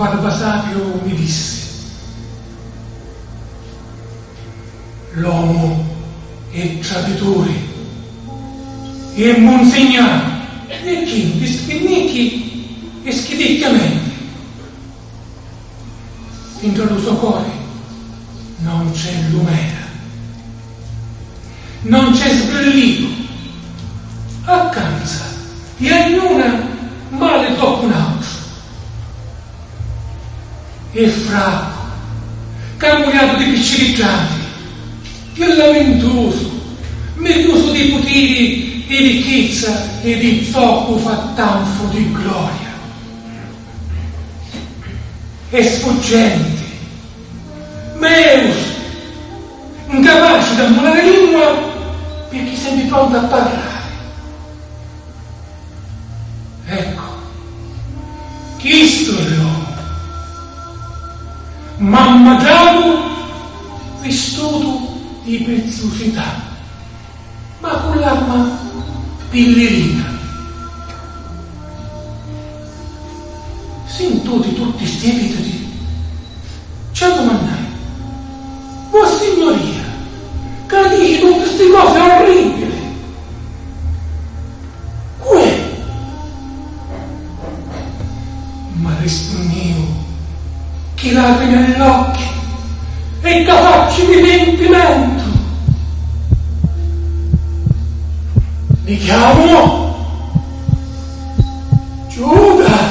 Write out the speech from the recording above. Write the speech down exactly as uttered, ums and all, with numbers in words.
Barbasapiu mi dissi: l'omu è tradituri, è munzignanu, è chinu di spinnichi e schiticchiamenti. Dintra lu so cori non c'è lumera, non c'è sbrillìu, accanza e agnuna mali doppu n'autru. E fracu, cammuliatu di picciriddanti, e lamintusu, mirdusu di putiri e ricchizza e di zoccu fa tanfu di gloria. E sfuggenti, meus, ncapaci d'ammulari lingua, pirchì sempri prontu a parrari. Ecco, chistu è l'omu. Mamma Giacu vistutu di preziusità, ma cu l'arma pillirina. Sintuti tutti sti epiteti, ci addumannai: Vossignoria, ca dici tutti sti cosi orribili, cu è? Ma rispunniu chi lacrimi all'occhi e ca facci di pintimentu. Li chiamu Giuda!